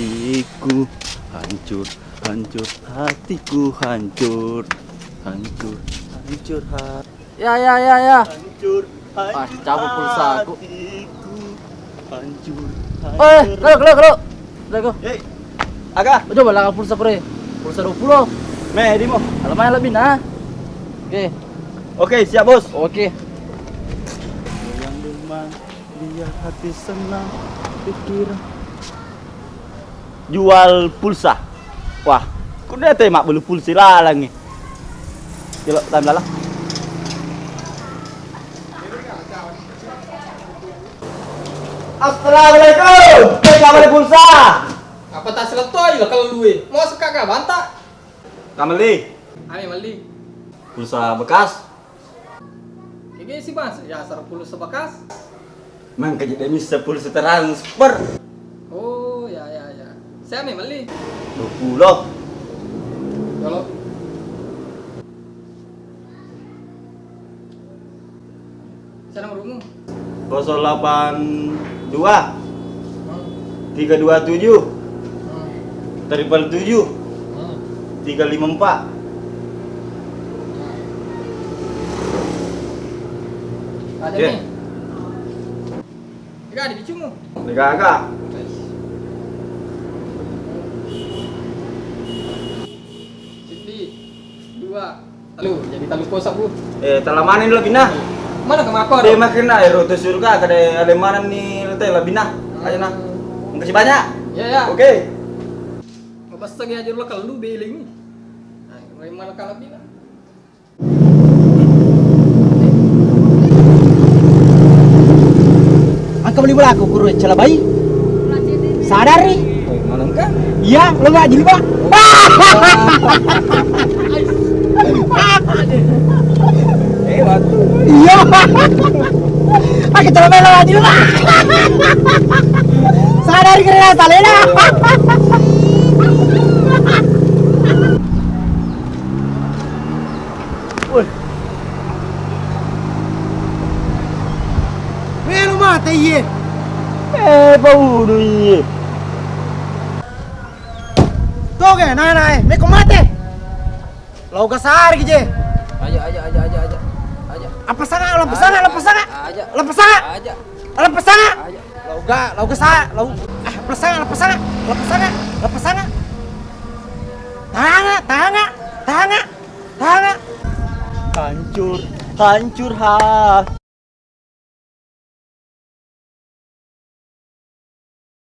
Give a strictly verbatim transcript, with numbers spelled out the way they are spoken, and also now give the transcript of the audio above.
Hatiku hancur, hancur, hatiku hancur, hancur, hancur, ha- Ya, ya, ya, ya. Hancur, ah, hancur cabut pulsaku. Hatiku hancur, eh, hancur. Kalau, kalau, kalau. Kalau. Eh, aga? Coba lah pulsa, Pre. Pulsa dua puluh. Meh, dimo. Lumayan lebih, nah. Oke. Oke, siap, Bos. Oke. Goyang demang, biar hati senang, pikiran. Jual pulsa. Wah, kuda teh mak beli pulsa lalang nih. Kilo tam lalang. Assalamualaikum. Eh, kamar pulsa. Apa tak seletoi lah kalau duit. Mau sekak gak bantah? Kameli. Ame meli. Pulsa bekas. Kege sih, Mas, ya, sepuluh sebekas. Mang kejadian sepuluh setransfer. Oh, ya, ya, ya. Saya ame meli. Dua puluh. Kalau saya nomormu. Kosong delapan dua. Hmm. Tiga dua tujuh. Hmm. Triple tujuh. Hmm. Tiga lima empat. Ada nih. Enggak ada bicumu. Enggak, enggak. Sini. Dua. Telu, jadi telu kosak, Bu. Eh, tala maneng lo, Bina. Mana ke mako? Eh, makkena, eh, rute surga, kada ale maneng ni rute lo, Bina. Aja nah. Makasih banyak. Iya, iya. Oke. Mabessa ge aja lo kalau beling. Nah, mana kalau Bina? Engka meli bolaku, kuro calabai. Sadari. Iya, lo nggak jadi, Pak. Eh, waktu. Iya. Aku calabai lo nggak jadi, Pak. Sadari kira salena. Woi. Melo mate iye. Eh, paunu iye. Toge, nana, eh, meko mate. Lau gasari je. Aja, aja, aja, aja, aja. Aja. Apa sangat? Apa sangat? Apa sangat? Aja. Apa sangat? Aja. Lepas sana. Aja. Lauga, lauga sa, lau, ah, lepas sana, lepas sana, lepas sana, lepas sana. Tanga, tanga, tanga, tanga. Hancur, hancur ha.